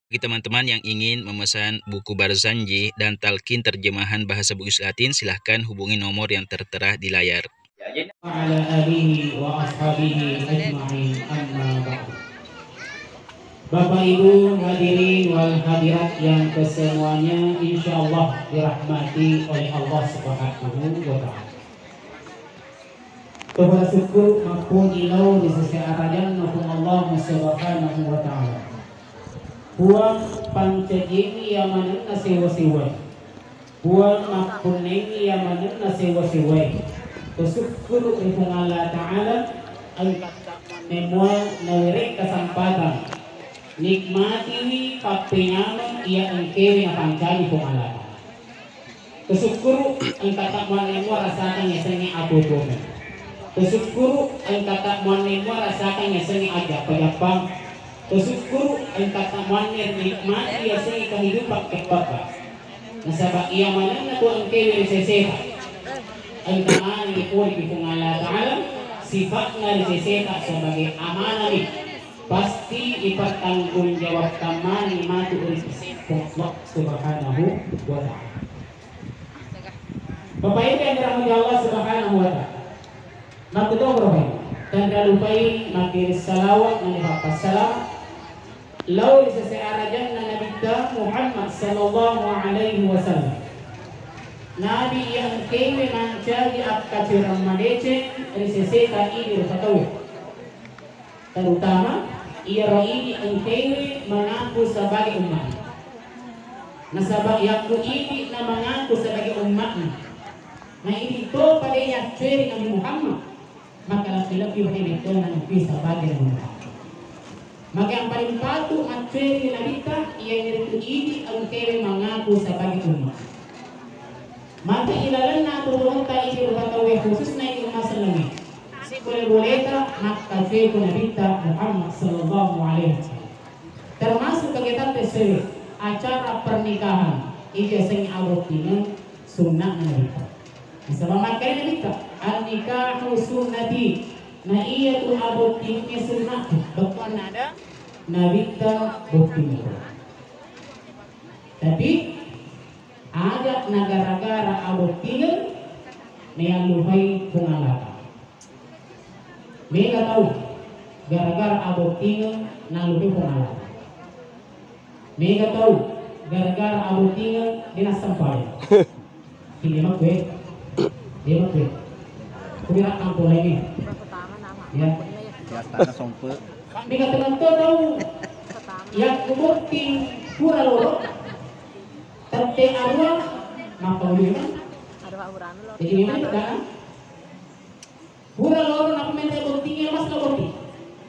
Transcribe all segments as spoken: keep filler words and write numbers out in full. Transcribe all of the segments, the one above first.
Bagi teman-teman yang ingin memesan buku Barzanji dan talqin terjemahan bahasa Bugis Latin, silahkan hubungi nomor yang tertera di layar. Wa ala alihi wa ashabihi ajma'in, amma ba'du. Bapak Ibu hadirin wal hadirat yang kesemuanya insyaallah dirahmati oleh Allah Subhanahu wa Ta'ala. Tobara syukur mappoji lao ri sese arajanna Puang Allah Subhanahu wa Ta'ala. Puang pancajiengngi iya manenna sewwa-sewwae. Puang mappunnengngi iya manenna sewwa-sewwae. Tosukkuru ri Puang Allah Ta'ala, engka mua nawereng kesempatan nikmatiwi pappenyameng iya engkewe napancaji Puang Allah Ta'ala. Tosukkuru engkata muanne mua rasakang yasengnge atuo-tuomu. Tosukkuru engkata muanne mua rasakang yasengnge ajappa-jappang. Tosukkuru engkata muanne nikmati yasengnge kehidupan keppabba. Nasaba iya manenna tu engkewe ri seseta, engka manenni pole ri Puang Allah Ta'ala, sifa'na ri seseta sebagai amanah ni, pasti ipertanggungjawabkan manenni matu ri seseta Allah Subhanahu wa Ta'ala. Bapak Ibu yang dirahmati Allah Subhanahu wa Ta'ala. Makkutoro, Bapak Ibu, tanra lupai makkiri salawat nani pappasalama lao ri sese arajanna Nabitta Muhammad sallallahu alaihi wasallam. Nabi iya engkewe mancaji akkacereng madeceng ri seseta idi rupa tauwe. Terutama iyaro idi engkewe mengaku sebagai umma'na. Nasaba yakku idi na mengaku sebagai umma'na, na idi to pada yaccue ri Nabi Muhammad, maka lebbi-lebbi pada metto na ngakui sebagai Nabi Muhammad. Maka yang paling patut maccue ri Nabitta, iyanaritu idi engkewe mengaku sebagai umma'na. Maka ilalenna aturuta idi rupa tauwe khususna idi umma sellengnge. Sibole-boleta makkacue ko Nabitta Muhammad sallallahu alaihi wasallam. Termasuk kegiatan tersebut, acara pernikahan, ija seng abottingeng sunnah Nabitta. Nasaba makkeda Nabitta, "An-nikahu sunnati." Na iya tu abottingengnge sunnahku. Bettuanna ada Nabitta bottingeng. Tapi aja na gara-gara abottingeng, neallupai Puang Allah Ta'ala. Mega tau gara-gara abottingeng nallupai Puang Allah Ta'ala. Mega tau gara-gara abottingeng de nassempajang. Kini makku e. Dia makku e. Kubira kampung lainnya. Ya. Mega teman tau yakku botting pura loro. Tette arua, mappaulungan. Jadi memang tidak. Pura loro nappa menre bottingnge, mas lo botting.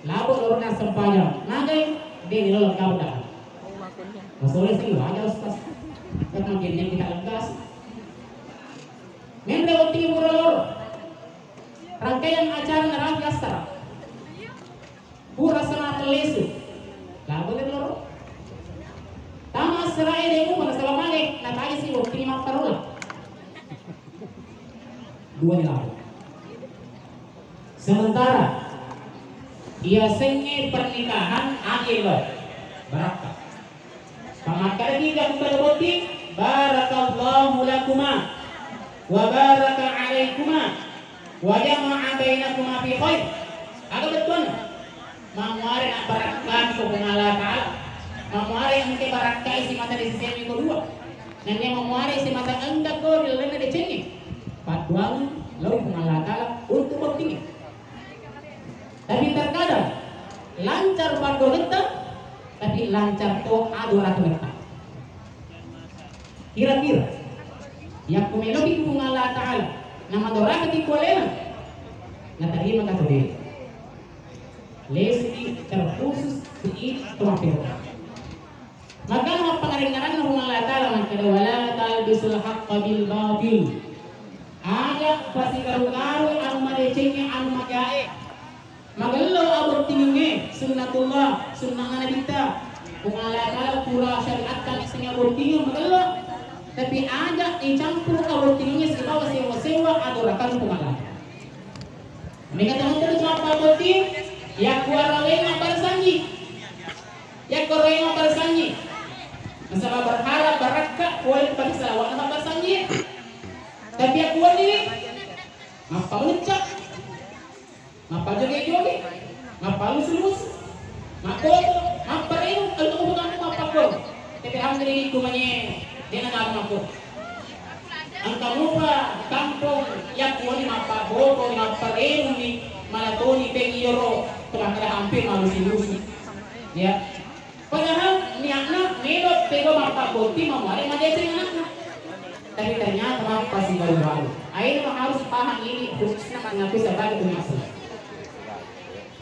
Labo loro na sempajang. Nagai, de ni lo lengkap dah. Masoleh sih, wajar, Ustaz. Kan makin yang kita legas. Menre botting pura loro. Rangkaian acara narapi astara. Pura sala tellesu. Labo de loro. Tama serae de mupa nasaba male, nataja si botting mapparola. Dua ni labo. Sementara iya sengnge pernikahan age lo. Barakka. Pamakkedaki gambara botting, "Barakallahu lakuma wa baraka alaikuma wa jama'a bainakuma fi khair." Aga bettuanna? Mamuare nabarakkaki ko Puang Allah Ta'ala. Mamuare engka barakkai simata ri sesemi ko dua. Nennia mamuare simata engka ko ri lalenna decengnge. Paddoangeng lao Puang Allah Ta'ala untuk bottingnge. Tapi terkadang lancar paddoangetta, tapi lancar to adorakengetta. Kira-kira yakko meloki Puang Allah Ta'ala namadorakaki ko alena, natarima ka to de. Lesuki terkhusus ku idi to mappero. Maka mappangareng-ngarenna Puang Allah Ta'ala makkeda, "Wala talbisul haqqa bil batil." Aja pasigaru-garu anu madecengnge anu majae. Magello abottingengnge sunnatullah, sunnah Nabitta. Puang Allah Ta'ala pura syariatkan sengnge abottingeng magello. Tapi aja icampur abottingengnge sibawa sewa-sewa adorakang Puang Allah. Mega teman-teman cuma abotting, yakko araweng mabbaresangngi. Yakko araweng mabbaresangngi. Tapi aku ini, mappamuncak, mappajoge-joge, mappalusu-lusu, mappoto, mapparemu, kalau kamu bukan aku mappakon. Tapi alhamdulillah, kumanye, dia nak aku. Engka mupa kampong yakkuani mappaboto, mapparemuni, malatoni peng iyaro, temakkeda hampir malusi-lusi. Ya. Padahal niatna melo pego mappabotti mamuare madeceng anakna. Tapi ternyata mappa sibaru-baru. Akhirnya harus paham ini khususnya mengaku sebagai umat Islam.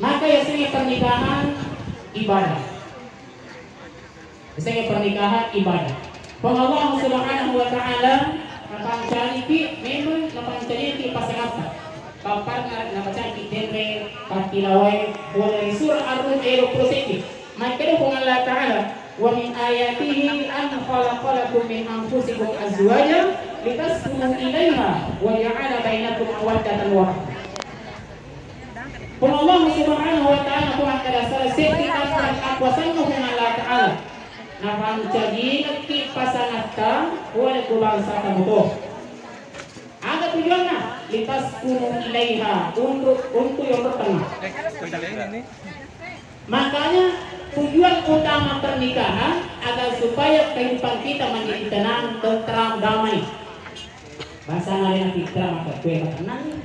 Maka ya sini pernikahan ibadah. Misalnya pernikahan ibadah. Puang Allah Subhanahu wa Ta'ala napancajipi, memang napancajipi pasangatta. Papparna napancajipi denre pattilawai pole ri surah Ar-Rum ayat dua puluh satu. Makkeda Puang Allah Ta'ala, "Wa min ayatihi an khalaqa lakum min anfusikum azwaja litaskunu ilaiha wa ja'ala bainakum mawaddatan wa rahmah." Puang Allah Subhanahu wa Ta'ala, Puang makkeda sala seddi tanda akuasanna Puang Allah Ta'ala. Napancajingekki pasangatta, pole ku bangsata muto. Aga tujuanna? Litaskunu ilaiha, untuk, untuk yolo tenna. Makanya tujuan utama pernikahan agar supaya kehidupan kita menjadi tenang, tentram, damai. Bangsana alena Fitra maka kue matenang.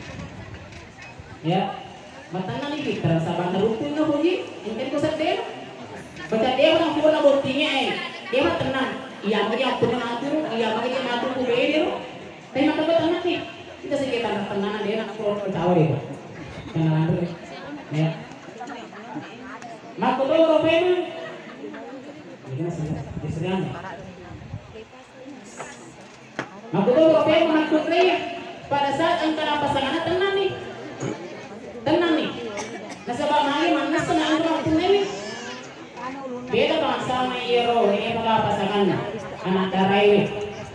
Ya, matenang ni Fitra, sabana rukun na puji, engka ko sedde. Baca dewa na pura bottinge, eh. Dewa tenang. Iya, magi aku na atur, iya, magi dia atur ku bede ro. Tapi maka tenang ni. Kita sekitar tenang, dia nak pura tahu deh. Tenang dulu. Ya. Maka tuh, Ropena. Ini masih, masih. Makkutoro pemeng makkunrai, pada saat engka napasangana tennanni. Tennanni. Nasaba magi mannessa na anro makkunrai. Beda bangsa mai iyaro, ini pada pasanganna. Anak darai.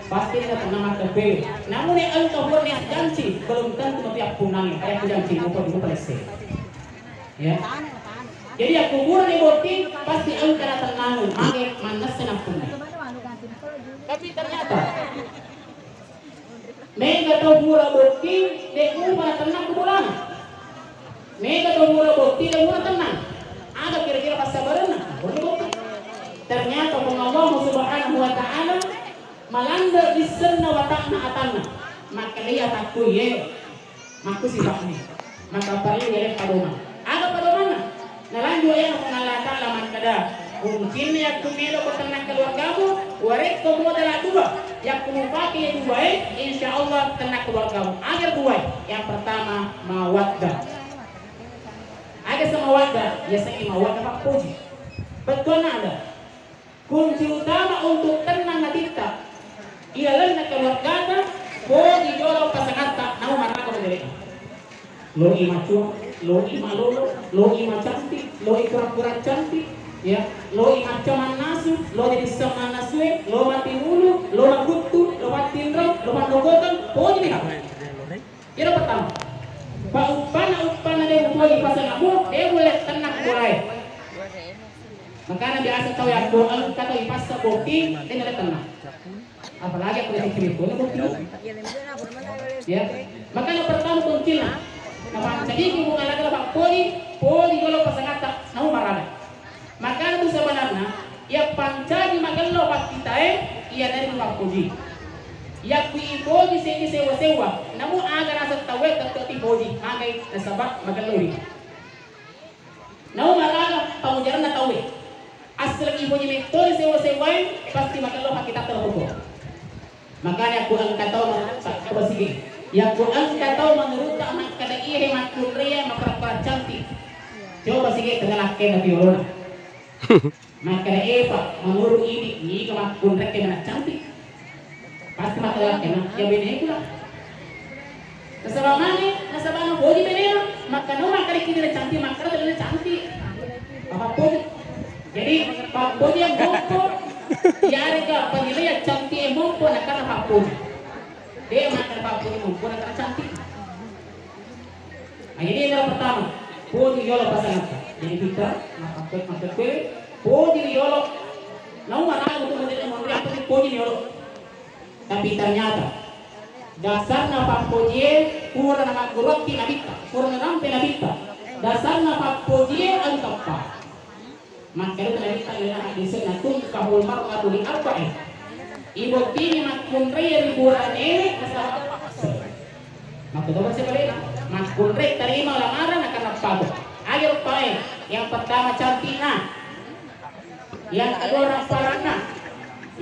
Pasti na tenna makkebbe. Namun yang engka pura niat janci, belum tentu tapi appunangi. Kayak janci, lupa, lupa lesse. Ya. Jadi, akkuburani botting, pasti engka natennangeng, mage mannessa nappunna. Tapi ternyata, mega tau pura botting, de' mupa natennang kuburana. Mega tau pura botting, de' mupa natennang. Aga kira-kira passabarenna? Botting. Ternyata, Puang Allah Subhanahu wa Ta'ala, malanda lissenna watakna atanna. Makkedai atakku, ye. Makku sipa'ni. Maka parellu yaleng padomang. Aga padomanna? Nalanjut ayana Puang Allah Ta'ala makkeda, kuncinna yakku melo ko tenang keluargamu, warekko modala dua, yakku mupake ye duae, insya Allah tenang keluargamu. Aga duae? Yang pertama, mawaddah. Aga se mawaddah? Yasengnge mawaddah pappoji. Bettuanna ada. Kunci utama untuk tennang atitta, ilalenna keluargata, poji jolo pasangatta, namo maraga modele'na. Loi macua, loi malolo, loi macantik, loi pura-pura cantik, ya, loi macca mannasu, lo jadi sem mannasue, lo matinulu, lo maguttu, lo mattinro, lo mandokokeng, poji mega. Iyaro pertama. Pa uppana, uppana de upoi pasangamu, de mulle tenna purae. Makana biasa tau yakko engka tau ipassa botting, de mulle tenna. Apalagi aku de telefon botting. Ya. Makana pertama kuncina. Napancajiki mukalaga pappoi, poi jolo pasangatta, namo maraga. Makana tu sebenarna, iya pancaji magello pakkitae, iyanaritu mappoji. Yakku ipoji segi sewa-sewa, namu aga naseng tauwe tette'ti poji, magai nasaba magello ri. Namu maraga pamujaranna tauwe. Assaleng ipoji metto ri sewa-sewae, pasti magello pakkitatta loppo. Makanya ku engka tau ma-, coba sigi. Ya ku engka tau menurutta makkeda iya he makkunrai makkura-kura cantik. Coba sigi tengah lakke na piolona. Makkeda epa menurut ini niga makkunrai ke mana cantik. Pasti makkeda lakke na ya bene kula. Nasaba mane, nasaba na poji benena, makkeda makkeda kita cantik, makkeda tena cantik. Apa poji? Jadi, pappoji yang mompo, yarega penilaian cantik yang mompo, nakana pappoji. Dia makan pappoji mompo, nakana cantik. Nah, jadi yang pertama, poji yolo pasangan. Jadi kita, makan kue, makan kue, poji yolo. Nau mana untuk model yang mau apa sih poji yolo. Tapi ternyata, Dasarna pappojie pura namagguruakki nabitta, pura narampe nabitta. Dasarna pappojie engka eppa. Makkedaki nabitta ri laleng haddese'na, "Tunkahul mar'atu li arba'in." Ibottingi makkunraie ri buranewe nasaba eppa. Makkutoro sebalikna, makkunrai tarima lamaran nakarena eppa. Ayo eppae, yang pertama cantikna. Yang kedua, ramparanna.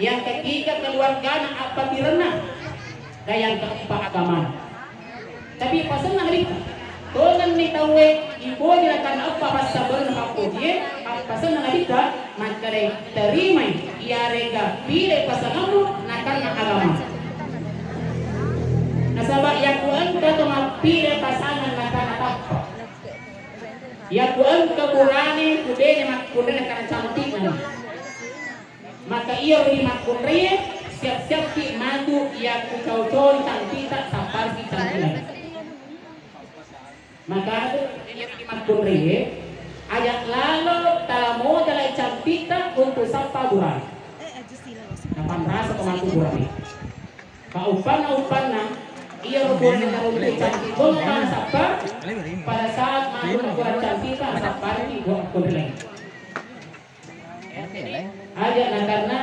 Yang ketiga, keluargana, appatirenna. Dan yang keempat, agamana. Tapi pasenna nabitta, tongenni tauwe ipoji nakarena eppa, passabbarenna pappojie, pasenna nabitta, makkeda, "Tarimai iyarega pile pasangammu nakarena agama." Nasaba yakku engka to mappile pasangan nakarena tappa. Yakku engka burane, ku bene makkunrai nakarena cantikna. Maka iyaro di makkunraie, siap-siapki matu yakku cau-cau cantikta, sappariki cantik lain. Maka iyaro di makkunraie, aja lalo tala modalai cantikta untuk sappa burane. Napanrasa ko matu burane. Ka uppanna-uppanna, iyaro burane taruntu cantik tona nasappa, pada saat matu burane cantikta, nasappariki makkunrai lain. Aja nakarena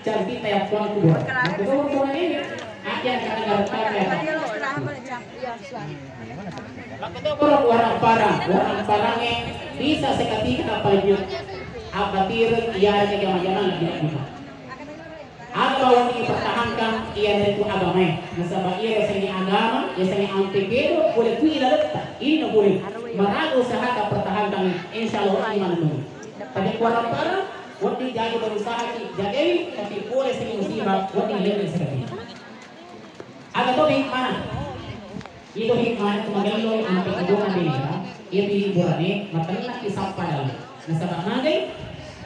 cantikta yakkuang kubur. Makkuto burane, aja nakarena garettaka yakkuang. Makkuto koro warang parang, warang parangnge bisa seketika napalenyu. Appatireng iyarega jama-jamang lebbi-lebbi. Aga bawang dipertahankan, iyanaritu agamae. Nasaba iya yasengnge agama, yasengnge ampe kedo, pole kui laletta, ino pole. Maraga usahata pertahankan, insya Allah iman nunu. Tapi kuarang parang, wedding jaga berusaha ki, jagai, tapi pole seni musibah, wedding lele sekali. Aga to hikmah? Itu hikmah tu magello ampe kedona bela, iya di burane matennaki sappa dalle. Nasaba magai?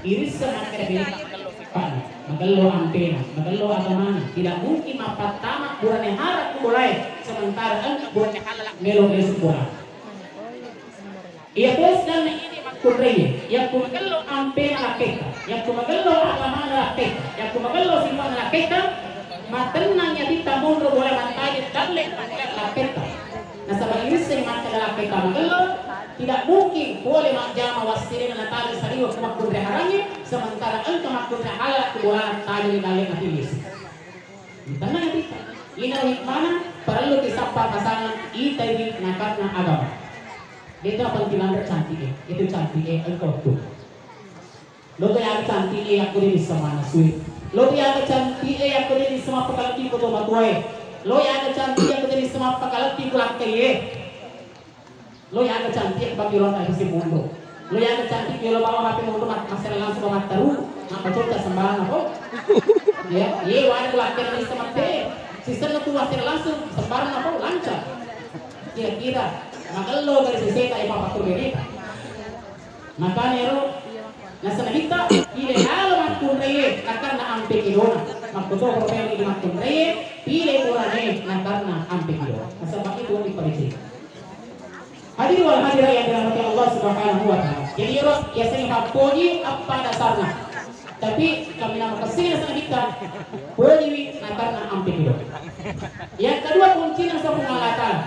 Irisseng makkeda bela magello sippana, magello ampena, magello agamana. Tidak mungkin mappattama burane haram ku bolae, sementara engka burane halal melo lesu bola. Iya to seddanna idi makkunraie, yakku magello ampena lakketta, yakku magello agamana lakketta, yakku magello sipa'na lakketta, matennang atitta monro bola mattajeng dalle lakketta. Nasaba irisseng makkeda lakketta magello, tidak mungkin pole majjama wassirena natali saliweng ko makkunrai harangnge, sementara engka makkunrai halal ku bolana tajeng dalle mati lisu. Tenang atitta. Ina hikmana parellu kisappa pasangan itai nakarena agama. De'to penting anre cantik e, itu cantik e engkau tu. Lo to yaga cantik e yakko de bisa manasui. Lo to yaga cantik e yakko de bisa mappakalaki ko to matuae. Lo yaga cantik yakko de bisa mappakalaki ko lakkai e. Lo yaga cantik bagi lo tak bisa mundur. Lo yaga cantik lo bawa H P mundur mat masera langsung ke mata ru, apa coba sembarang apa? Ya, ye wae ko lakkai bisa mate. Sisen tu masera langsung sembarang apa? Lancar. Kira-kira magello dari seseta e papa turbene. Makanya ro, nasaba kita pile lalo makkunraie nakarena ampe kedona. Makkuto profil di makkunraie pile burane nakarena ampe kedona. Nasaba itu diparecei. Hadirin wal hadirat yang dirahmati Allah Subhanahu wa taala. Jadi ro, yasengnge pappoji eppa dasarna. Tapi kami nama kesini nasaba kita pojiwi nakarena ampe kedona. Yang kedua, kuncina sapa Puang Allah Ta'ala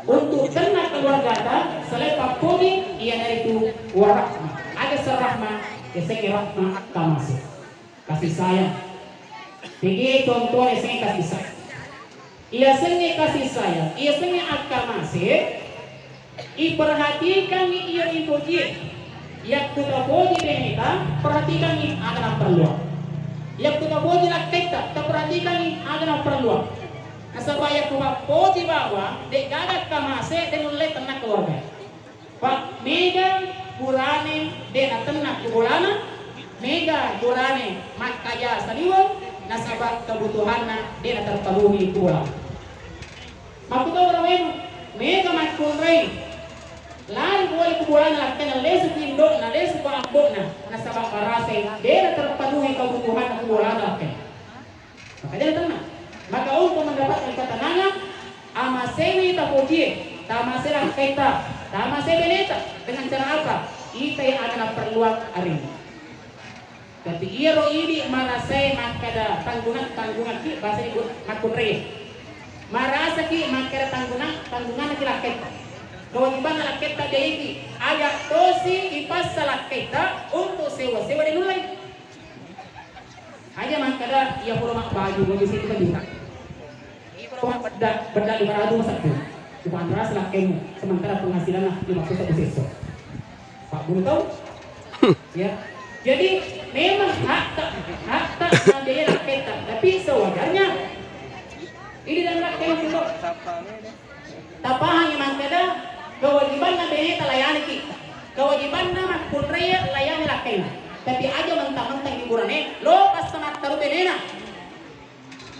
untuk tenna keluargata selain pappoji, iyanaritu warahmah. Aga serahmah, yasengnge rahmah tamase. Kasih sayang. Pigi contoh yasengnge kasih sayang. Iyasengnge kasih sayang, iyasengnge akkamase, iperhatikangngi iya ipojie. Yakku tapoji beneta, perhatikangngi aga napperluang. Yakku tapoji lakkaitta, taperhatikangngi aga napperluang. Nasaba yakku mappoji bawang, de'gaga kamase, de nulle tenna keluarga. Pa mega burane de natenna ku bolana, mega burane makkaja saliweng, nasaba kebutuhanna de naterpenuhi ku bolana. Makkutoro memang mega makkunrai lari pole ku bolana, lakkainna lesu ku indo'na, lesu ku ambo'na, nasaba marasai de naterpenuhi kebutuhanna ku bolana lakkainna. Maka jangan tenang. Maka untuk mendapatkan ketenangan, amasewi tapojie, tamase lakkaita, tamase beneta. Dengan cara apa? Itai aga napperluang arinna. Tapi iyaro idi marasai makkada tanggungan-tanggungan ki, bahasa ibu makkunrai. Marasaki makkeda tanggunang-, tanggunganna ki lakketta. Kewajibanna lakketta jaiki, aja tosi ipassa lakketta untuk sewa-sewa de nullei. Aja makkeda iya pura mabbaju, baju situ baju. Iya pura mabbedda, bedda lima ratu masakku. Upanrasa lakkemu, sementara penghasilanna lima puluh satu sesso. Pak Guru tahu? Ya. Jadi memang hakta, hakta biaya lakketta, tapi sewajarnya ini dan lakkemu dulu. Tapahangi makkeda kewajibanna beneta layaniki, kewajibanna makkunraie layani lakkena. Tapi aja mentang-mentang di burane lo pasta mattaru benena.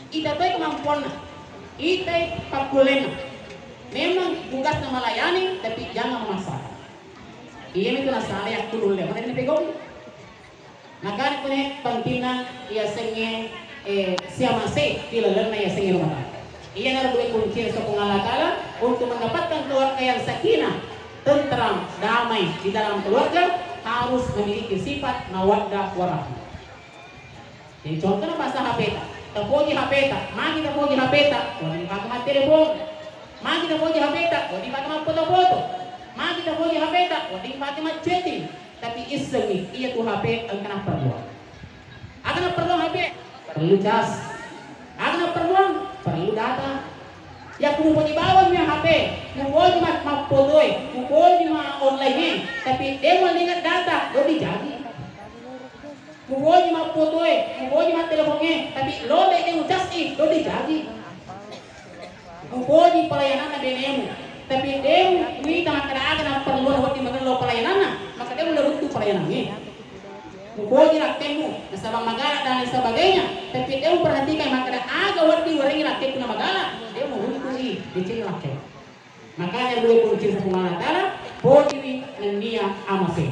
Ita toi kemampuanna, itai pakkullenna. Memang tugasna melayani, tapi jangan memaksakan. Iya itu nasala yakku nulle, mana ini pegau? Makanya kune pentingna yasengnge, eh, siamase di lalenna yasengnge rumah tangga. Iya naro dua kunci Puang Allah Ta'ala untuk mendapatkan keluarga yang sakinah, tentram, damai di dalam keluarga harus memiliki sifat mawaddah warahmah. Jadi contohna bahasa H P ta, tapoji H P ta, magi tapoji H P ta, wedding pake mattelepon. Magi tapoji H P ta, wedding pake mappoto-poto. Magi tapoji H P ta, wedding pake macetting. Tapi issengngi, iya tu H P engka napperluang. Aga napperluang H P? Perlu cas. Aga napperluang? Perlu data. Yakku mupoji bawang mi H P, mupoji ma-, mappotoe, mupoji ma online e, tapi de muellinga data, dodi jaji. Mupoji mappotoe, mupoji mattelepon e, tapi lobe de mucas i, dodi jaji. Mupoji pelayananna benemu, tapi de muita makkeda aga napperluang wedding magello pelayananna, maka de mulle runtu pelayanangnge. Mupoji lakkemu, nasaba magala dan lain sebagainya, tapi de muperhatikan makkeda aga wedding werengi lakkekku na magala, de muruntu i, deceng lakkemu. Makanya dua kunci Puang Allah Ta'ala, pojiwi nennia amase.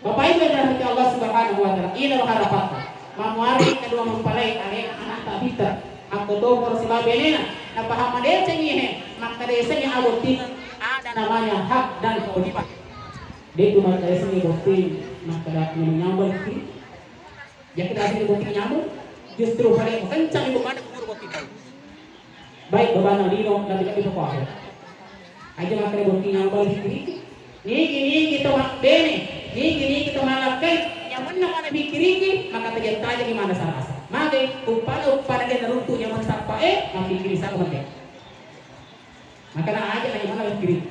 Bapak Ibu yang dirahmati Allah Subhanahu wa Ta'ala, ini adalah harapatta. Mamuare kedua mempelai, alena anakta fitrah, makkotoparo sibawa benena, napahang madecengi he, makkeda yasengnge abotting, ada namanya hak dan kewajiban. De tu makkeda yasengnge botting, makkeda menyambung ki. Jadi yasengnge botting nyambung, justru pada kencang ibu mana kubur botting tau. Baik, babanna lino, lebbi-lebbi poko akhir. Aja makkeda botting nyambung dipikiriki. Nigi-nigi to mabbene, nigi-nigi to malakkai, nyamenna mana pikiriki, maka tajeng-tajeng mana sarasa. Mage, uppada-uppada de naruntu nyaman sappa e, mappikiri sapa mate. Makana aja na nyamanna pikiri.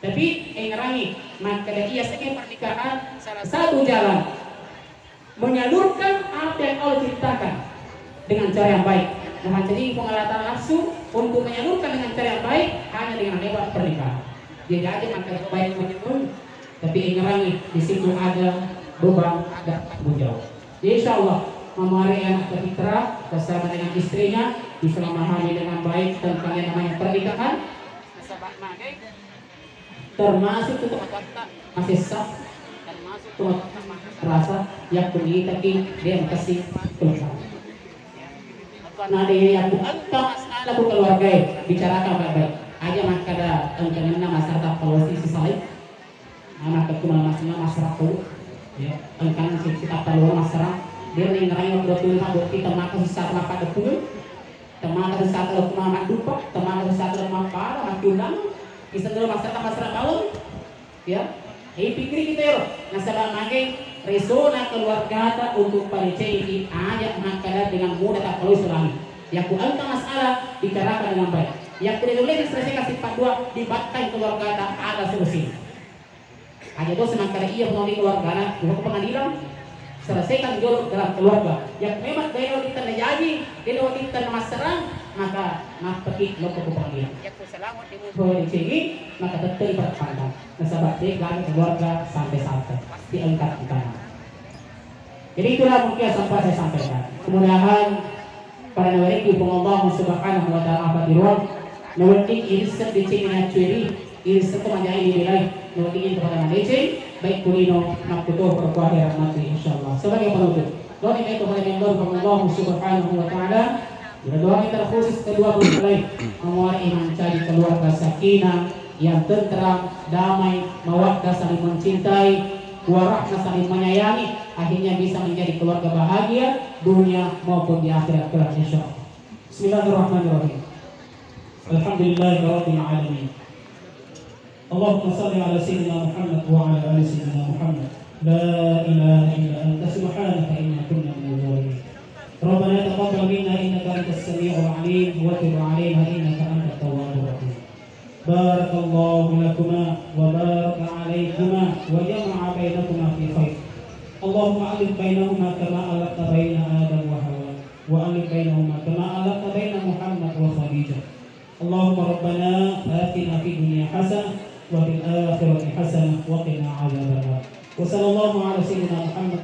Tapi engerangi, makkeda iya senge pernikahan salah satu jalan menyalurkan apa yang Allah ciptakan dengan cara yang baik. Nah, jadi Puang Allah Ta'ala langsung untuk menyalurkan dengan cara yang baik hanya dengan lewat pernikahan. Dia jadi makkeda baik menyalur, tapi engerangi di situ ada beban, ada tanggung jawab. Jadi insya Allah, mamuare anak fitrah bersama dengan istrinya bisa memahami dengan baik tentang yang namanya pernikahan. Termasuk tu masessa, termasuk tu rasa yang kunitaki dia kasih keluarga. Nah, dia yang bukan masalah keluarga, bicarakan baik-baik. Aja makkeda engka nenna masyarakat polisi sesai. Anak aku malah masih masyarakat tu, ya, engka si kita perlu masyarakat. Dia nih ngerang waktu itu kita makan susah makan depan. Temaka sesata lo kuma maddupa, temaka sesata lo mappara, makkiundang, iseng lo massara-massara bawang, ya. Ipikkiri kita ero, nasaba mage resona keluargata untuk padecengi aja makkeda dengan mudah tak perlu selangi. Yakku engka masalah, bicarakan dengan baik. Yakku de nulle diselesaikan sifat dua, dibattai keluargata ada solusi. Aja dosa makkeda iya pengadilan keluargana, buka pengadilan, selesaikan dulu dalam keluarga. Yang memang dena waditta najaji, dena waditta namasserang, maka mappeki lokko ke pengadilan. Yang ku selamat di musuh. Kalau dicengi, maka tetap diperpandang. Nasaba de gaga keluarga sampai-sampai diangkat di tanah. Jadi itulah mungkin yang sempat saya sampaikan. Mudah-mudahan pada nawerekki Puang Allah Subhanahu wa Ta'ala apa di ruang, nawedding irisseng deceng naccueri, irisseng to majai dibelai, nawedding itu pada madeceng, baik kulino, makkuto, berkuah ya rahmati, insyaallah. Sebagai penutup, doa itu pada member Puang Allah Subhanahu wa Ta'ala, doa terkhusus kedua mempelai, memuai mencari keluarga sakinah, yang tentram, damai, mawaddah, saling mencintai, warahmah, saling menyayangi, akhirnya bisa menjadi keluarga bahagia dunia maupun di akhirat kelak, insya Allah. Bismillahirrahmanirrahim. الحمد لله رب العالمين. اللهم صل على سيدنا محمد وعلى آل سيدنا محمد. لا إله إلا أنت سبحانك إنا كنا من الظالمين. ربنا تقبل منا إنك أنت السميع العليم وتب علينا إنك أنت التواب الرحيم. بارك الله لكما وبارك عليكما وجمع بينكما في خير. اللهم ألف بينهما كما ألفت بين آدم وحواء، وألف بينهما كما ألفت بين محمد وخديجة. اللهم ربنا آتنا في الدنيا حسنة وفي الآخرة حسنة وقنا عذاب النار. وصلى الله على سيدنا محمد.